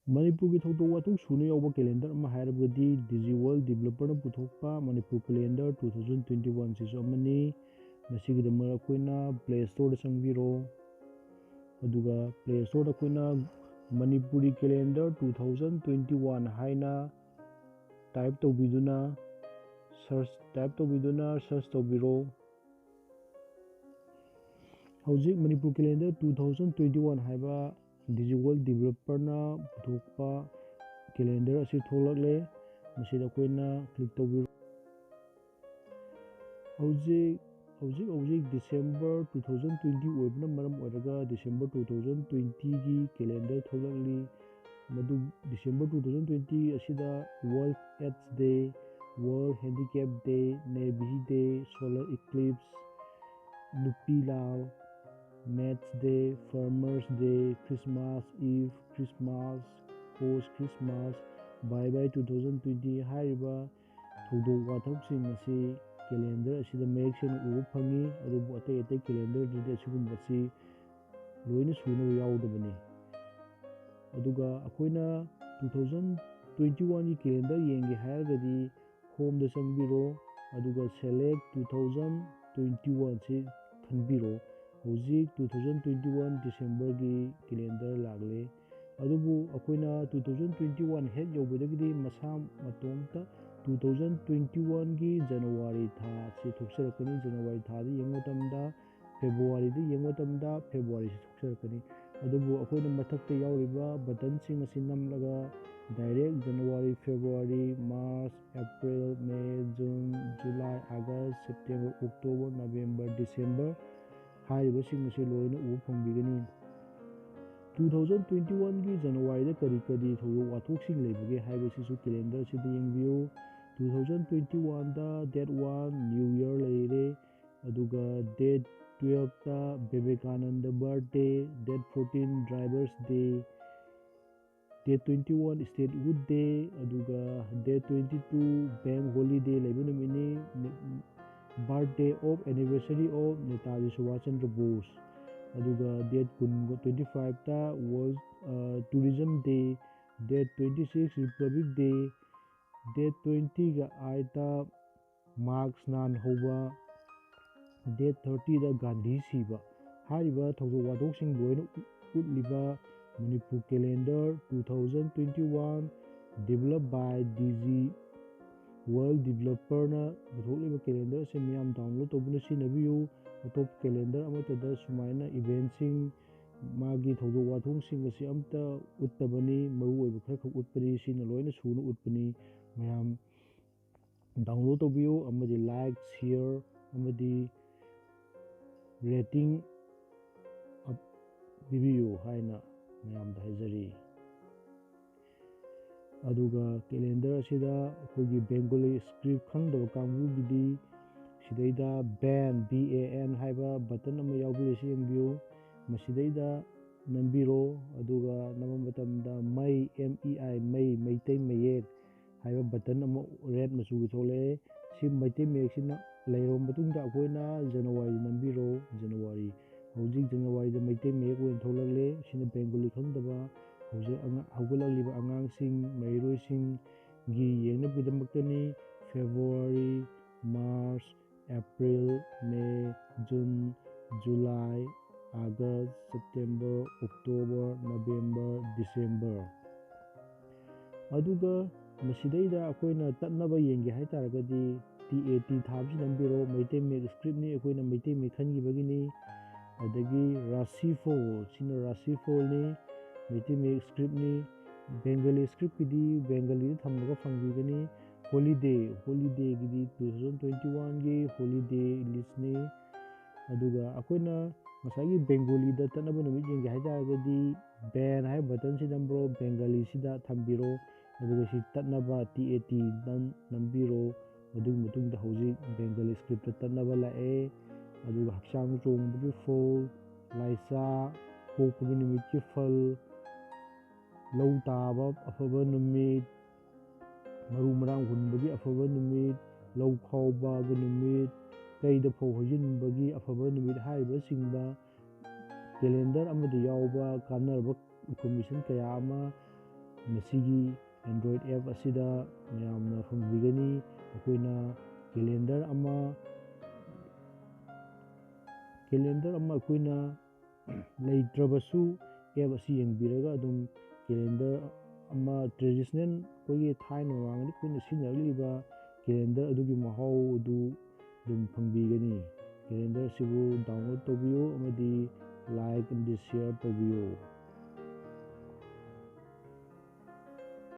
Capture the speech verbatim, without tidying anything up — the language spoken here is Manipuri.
ꯃꯅꯤꯄꯨꯔꯒꯤ ꯊꯧꯗꯣꯛ ꯋꯥꯊꯣꯛ ꯁꯨꯅ ꯌꯥꯎꯕ ꯀꯦꯂꯦꯟꯗꯔ ꯑꯃ ꯍꯥꯏꯔꯕꯗꯤ ꯗꯤꯖꯤ ꯋꯥꯔꯜ ꯗꯤꯕꯦꯂꯞꯄꯔꯅ ꯄꯨꯊꯣꯛꯄ Manipur calendar two thousand twenty ꯋꯥꯟꯁꯤꯁꯨ ꯑꯃꯅꯤ꯫ ꯃꯁꯤꯒꯤꯗꯃꯛ ꯑꯩꯈꯣꯏꯅ ꯄ꯭ꯂꯦ ꯁ꯭ꯇꯣꯔꯗ ꯆꯪꯕꯤꯔꯣ꯫ ꯑꯗꯨꯒ ꯄ꯭ꯂꯦ ꯁ꯭ꯇꯣꯔꯗ ꯑꯩꯈꯣꯏꯅ Manipuri calendar two thousand twenty one ꯍꯥꯏꯅ ꯇꯥꯏꯞ ꯇꯧꯕꯤꯗꯨꯅ ꯁꯔꯆ ꯇꯥꯏꯞ ꯇꯧꯕꯤꯗꯨꯅ ꯁꯔꯆ ꯇꯧꯕꯤꯔꯣ꯫ ꯍꯧꯖꯤꯛ Manipur calendar two thousand twenty one ꯍꯥꯏꯕ ꯗꯤꯖꯤ ꯋꯥꯔꯜ ꯗꯤꯕꯦꯂꯞꯄꯔꯅ ꯄꯨꯊꯣꯛꯄ ꯀꯦꯂꯦꯟꯗꯔ ꯑꯁꯤ ꯊꯣꯛꯂꯛꯂꯦ꯫ ꯃꯁꯤꯗ ꯑꯩꯈꯣꯏꯅ ꯀ꯭ꯂꯤꯛ ꯇꯧꯕꯤꯔꯣ꯫ ꯍꯧꯖꯤꯛ ꯍꯧꯖꯤꯛ ꯍꯧꯖꯤꯛ ꯗꯤꯁꯦꯝꯕꯔ ꯇꯨ ꯊꯥꯎꯖꯟ ꯇ꯭ꯋꯦꯟꯇꯤ ꯑꯣꯏꯕꯅ ꯃꯔꯝ ꯑꯣꯏꯔꯒ ꯗꯤꯁꯦꯝꯕꯔ ꯇꯨ ꯊꯥꯎꯖꯟ ꯇ꯭ꯋꯦꯟꯇꯤꯒꯤ ꯀꯦꯂꯦꯟꯗꯔ ꯊꯣꯛꯂꯛꯂꯤ꯫ ꯃꯗꯨ ꯗꯤꯁꯦꯝꯕꯔ ꯇꯨ ꯊꯥꯎꯖꯟ ꯇ꯭ꯋꯦꯟꯇꯤ ꯑꯁꯤꯗ World AIDS Day, World Handicap Day, Navy Day, Solar Eclipse, ꯅꯨꯄꯤ ꯂꯥꯜ, Maths Day, Farmers Day, Christmas Eve, Christmas, Post Christmas, Bye Bye two thousand twenty ꯍꯥꯏꯔꯤꯕ ꯊꯧꯗꯣꯛ ꯋꯥꯊꯣꯛꯁꯤꯡ ꯑꯁꯤ ꯀꯦꯂꯦꯟꯗꯔ ꯑꯁꯤꯗ ꯃꯌꯦꯛ ꯁꯦꯡꯅ ꯎꯕ ꯐꯪꯉꯤ꯫ ꯑꯗꯨꯕꯨ ꯑꯇꯩ ꯑꯇꯩ ꯀꯦꯂꯦꯟꯗꯔꯗꯗꯤ ꯑꯁꯤꯒꯨꯝꯕꯁꯤ ꯂꯣꯏꯅ ꯁꯨꯅꯕ ꯌꯥꯎꯗꯕꯅꯤ꯫ ꯑꯗꯨꯒ ꯑꯩꯈꯣꯏꯅ ꯇꯨ ꯊꯥꯎꯖꯟ ꯇ꯭ꯋꯦꯟꯇꯤ ꯋꯥꯟꯒꯤ ꯀꯦꯂꯦꯟꯗꯔ ꯌꯦꯡꯒꯦ ꯍꯥꯏꯔꯒꯗꯤ ꯍꯣꯝꯗ ꯆꯪꯕꯤꯔꯣ, ꯑꯗꯨꯒ ꯁꯦꯂꯦꯛ ꯇꯨ ꯊꯥꯎꯖꯟ ꯇ꯭ꯋꯦꯟꯇꯤ ꯋꯥꯟꯁꯤ ꯈꯟꯕꯤꯔꯣ꯫ ꯍꯧꯖꯤꯛ ꯇꯨ ꯊꯥꯎꯖꯟ ꯇ꯭ꯋꯦꯟꯇꯤ ꯋꯥꯟ ꯗꯤꯁꯦꯝꯕꯔꯒꯤ ꯀꯦꯂꯦꯟꯗꯔ ꯂꯥꯛꯂꯦ꯫ ꯑꯗꯨꯕꯨ ꯑꯩꯈꯣꯏꯅ ꯇꯨ ꯊꯥꯎꯖꯟ ꯇ꯭ꯋꯦꯟꯇꯤ ꯋꯥꯟ ꯍꯦꯛ ꯌꯧꯕꯗꯒꯤꯗꯤ ꯃꯁꯥ ꯃꯇꯣꯝꯇ ꯇꯨ ꯊꯥꯎꯖꯟ ꯇ꯭ꯋꯦꯟꯇꯤ ꯋꯥꯟꯒꯤ ꯖꯅꯋꯥꯔꯤ ꯊꯥ ꯑꯁꯤ ꯊꯣꯛꯆꯔꯛꯀꯅꯤ꯫ ꯖꯅꯋꯥꯔꯤ ꯊꯥꯗ ꯌꯦꯡꯕ ꯃꯇꯝꯗ, ꯐꯦꯕ꯭ꯔꯨꯋꯥꯔꯤꯗ ꯌꯦꯡꯕ ꯃꯇꯝꯗ ꯐꯦꯕ꯭ꯔꯨꯋꯥꯔꯤꯁꯤ ꯊꯣꯛꯆꯔꯛꯀꯅꯤ꯫ ꯑꯗꯨꯕꯨ ꯑꯩꯈꯣꯏꯅ ꯃꯊꯛꯇ ꯌꯥꯎꯔꯤꯕ ꯕꯇꯟꯁꯤꯡ ꯑꯁꯤ ꯅꯝꯂꯒ direct January, February, March, April, May, June, July, August, September, October, November, December ꯍꯥꯏꯔꯤꯕꯁꯤꯡ ꯑꯁꯤ ꯂꯣꯏꯅ ꯎꯕ ꯐꯪꯕꯤꯒꯅꯤ꯫ ꯇꯨ ꯊꯥꯎꯖꯟ ꯇ꯭ꯋꯦꯟꯇꯤ ꯋꯥꯟꯒꯤ ꯖꯅꯋꯥꯔꯤꯗ ꯀꯔꯤ ꯀꯔꯤ ꯊꯧꯗꯣꯛ ꯋꯥꯊꯣꯛꯁꯤꯡ ꯂꯩꯕꯒꯦ ꯍꯥꯏꯕꯁꯤꯁꯨ ꯀꯦꯂꯦꯟꯗꯔꯁꯤꯗ ꯌꯦꯡꯕꯤꯌꯨ꯫ ꯇꯨ ꯊꯥꯎꯖꯟ ꯇ꯭ꯋꯦꯟꯇꯤ ꯋꯥꯟꯗ date one New Year ꯂꯩꯔꯦ꯫ ꯑꯗꯨꯒ date twelveꯇ ꯚꯤꯕꯦꯀꯥꯅꯟꯗ birthday, date fourteen Drivers Day, date twenty one Statehood Day, ꯑꯗꯨꯒ date twenty two Bank Holiday ꯂꯩꯕ ꯅꯨꯃꯤꯠꯅꯤ꯫ Birthday of anniversary of Netaji Subhash Chandra Bose. ꯑꯗꯨꯒ date ꯀꯨꯟ, twenty fiveꯇ World, ꯑ, Tourism Day, Date twenty six Republic Day, date twenty ꯒ ꯑꯥꯏꯠꯇ ꯃꯥꯔꯛꯁ ꯅꯥꯟ ꯍꯧꯕ, date thirty ꯗ ꯒꯥꯟꯙꯤ ꯁꯤꯕ꯫ ꯍꯥꯏꯔꯤꯕ ꯊꯧꯗꯣꯛ ꯋꯥꯊꯣꯛꯁꯤꯡ ꯂꯣꯏꯅ ꯎꯠꯂꯤꯕ Manipur calendar two thousand twenty one, develop by D G World Developerꯅ ꯄꯨꯊꯣꯛꯂꯤꯕ calendar ꯑꯁꯤ ꯃꯤꯌꯥꯝ download ꯇꯧꯗꯨꯅ ꯁꯤꯖꯤꯟꯅꯕꯤꯌꯨ꯫ ꯑꯇꯣꯞꯄ calendar ꯑꯃꯠꯇꯗ ꯁꯨꯃꯥꯏꯅ eventꯁꯤꯡ, ꯃꯥꯒꯤ ꯊꯧꯗꯣꯛ ꯋꯥꯊꯣꯛꯁꯤꯡ ꯑꯁꯤ ꯑꯝꯇ ꯎꯠꯇꯕꯅꯤ, ꯃꯔꯨꯑꯣꯏꯕ ꯈꯔ ꯈꯛ ꯎꯠꯄꯅꯤ, ꯁꯤꯅ ꯂꯣꯏꯅ ꯁꯨꯅ ꯎꯠꯄꯅꯤ꯫ ꯃꯌꯥꯝ download ꯇꯧꯕꯤꯌꯨ ꯑꯃꯗꯤ like, share ꯑꯃꯗꯤ rating ꯄꯤꯕꯤꯌꯨ ꯍꯥꯏꯅ ꯃꯌꯥꯝꯗ ꯍꯥꯏꯖꯔꯤ꯫ ꯑꯗꯨꯒ calendar ꯑꯁꯤꯗ ꯑꯩꯈꯣꯏꯒꯤ Bengali script ꯈꯪꯗꯕ ꯀꯥꯡꯕꯨꯒꯤꯗꯤ ꯁꯤꯗꯩꯗ ban, B A N ꯍꯥꯏꯕ button ꯑꯃ ꯌꯥꯎꯕꯤꯔꯤꯁꯤ ꯌꯦꯡꯕꯤꯌꯨ꯫ ꯃꯁꯤꯗꯩꯗ ꯅꯝꯕꯤꯔꯣ꯫ ꯑꯗꯨꯒ ꯅꯝꯕ ꯃꯇꯝꯗ ꯃꯩ, M E I, ꯃꯩ, ꯃꯩꯇꯩ ꯃꯌꯦꯛ ꯍꯥꯏꯕ button ꯑꯃ red ꯃꯆꯨꯒꯤ ꯊꯣꯛꯂꯛꯑꯦ꯫ ꯁꯤ ꯃꯩꯇꯩ ꯃꯌꯦꯛꯁꯤꯅ ꯂꯩꯔꯕ ꯃꯇꯨꯡꯗ ꯑꯩꯈꯣꯏꯅ January ꯅꯝꯕꯤꯔꯣ, January꯫ ꯍꯧꯖꯤꯛ Januaryꯗ ꯃꯩꯇꯩ ꯃꯌꯦꯛ ꯑꯣꯏꯅ ꯊꯣꯛꯂꯛꯂꯦ꯫ ꯁꯤꯅ Bengali ꯈꯪꯗꯕ ꯍꯧꯖꯤꯛ ꯑꯉꯥ-, ꯍꯧꯒꯠꯂꯛꯂꯤꯕ ꯑꯉꯥꯡꯁꯤꯡ, ꯃꯍꯩꯔꯣꯏꯁꯤꯡꯒꯤ ꯌꯦꯡꯅꯕꯒꯤꯗꯃꯛꯇꯅꯤ꯫ February, March, April, May, June, July, August, September, October, November, December꯫ ꯑꯗꯨꯒ ꯃꯁꯤꯗꯩꯗ ꯑꯩꯈꯣꯏꯅ ꯇꯠꯅꯕ ꯌꯦꯡꯒꯦ ꯍꯥꯏ ꯇꯥꯔꯒꯗꯤ T A T ꯊꯥꯕꯁꯤ ꯅꯝꯕꯤꯔꯣ꯫ ꯃꯩꯇꯩ ꯃꯌꯦꯛ scriptꯅꯤ, ꯑꯩꯈꯣꯏꯅ ꯃꯩꯇꯩ ꯃꯌꯦꯛ ꯈꯟꯈꯤꯕꯒꯤꯅꯤ꯫ ꯑꯗꯒꯤ Rashifal, ꯁꯤꯅ Rashifalꯅꯤ, ꯃꯩꯇꯩ ꯃꯌꯦꯛ scriptꯅꯤ꯫ Bengali scriptꯀꯤꯗꯤ Bengaliꯗ ꯊꯝꯃꯒ ꯐꯪꯕꯤꯒꯅꯤ꯫ Holiday, holidayꯒꯤꯗꯤ two thousand twenty oneꯒꯤ holiday listꯅꯤ꯫ ꯑꯗꯨꯒ ꯑꯩꯈꯣꯏꯅ ꯉꯁꯥꯏꯒꯤ Bengaliꯗ ꯇꯠꯅꯕ ꯅꯨꯃꯤꯠ ꯌꯦꯡꯒꯦ ꯍꯥꯏ ꯇꯥꯔꯒꯗꯤ ban ꯍꯥꯏꯕ buttonꯁꯤ ꯅꯝꯕ꯭ꯔꯣ, Bengaliꯁꯤꯗ ꯊꯝꯕꯤꯔꯣ꯫ ꯑꯗꯨꯒ ꯁꯤ ꯇꯠꯅꯕ T A T ꯅꯝ-, ꯅꯝꯕꯤꯔꯣ꯫ ꯑꯗꯨꯒꯤ ꯃꯇꯨꯡꯗ ꯍꯧꯖꯤꯛ Bengali scriptꯇ ꯇꯠꯅꯕ ꯂꯥꯛꯑꯦ꯫ ꯑꯗꯨꯒ ꯍꯛꯆꯥꯡ ꯆꯣꯡꯕꯒꯤ ꯐꯣꯜ, ꯂꯥꯏꯆꯥ, ꯄꯣꯛꯄꯒꯤ ꯅꯨꯃꯤꯠꯀꯤ ꯐꯜ, ꯂꯧ ꯇꯥꯕ ꯑꯐꯕ ꯅꯨꯃꯤꯠ, ꯃꯔꯨ ꯃꯔꯥꯡ ꯍꯨꯟꯕꯒꯤ ꯑꯐꯕ ꯅꯨꯃꯤꯠ, ꯂꯧ ꯈꯥꯎꯕꯒꯤ ꯅꯨꯃꯤꯠ, ꯀꯩꯗ ꯐꯧ ꯍꯩꯖꯤꯟꯕꯒꯤ ꯑꯐꯕ ꯅꯨꯃꯤꯠ ꯍꯥꯏꯔꯤꯕꯁꯤꯡꯗ calendar ꯑꯃꯗ ꯌꯥꯎꯕ ꯀꯥꯟꯅꯔꯕ information ꯀꯌꯥ ꯑꯃ ꯃꯁꯤꯒꯤ Android app ꯑꯁꯤꯗ ꯃꯌꯥꯝꯅ ꯐꯪꯕꯤꯒꯅꯤ꯫ ꯑꯩꯈꯣꯏꯅ calendar ꯑꯃ calendar ꯑꯃ ꯑꯩꯈꯣꯏꯅ ꯂꯩꯇ꯭ꯔꯕꯁꯨ app ꯑꯁꯤ ꯌꯦꯡꯕꯤꯔꯒ ꯑꯗꯨꯝ calendar ꯑꯃ traditional ꯑꯩꯈꯣꯏꯒꯤ ꯊꯥꯏꯅ ꯃꯃꯥꯡꯗ ꯑꯩꯈꯣꯏꯅ ꯁꯤꯖꯤꯟꯅꯔꯛꯂꯤꯕ calendar ꯑꯗꯨꯒꯤ ꯃꯍꯥꯎ ꯑꯗꯨ ꯑꯗꯨꯝ ꯐꯪꯕꯤꯒꯅꯤ꯫ Calendar ꯑꯁꯤꯕꯨ download ꯇꯧꯕꯤꯌꯨ ꯑꯃꯗꯤ like ꯑꯃꯗꯤ share ꯇꯧꯕꯤꯌꯨ꯫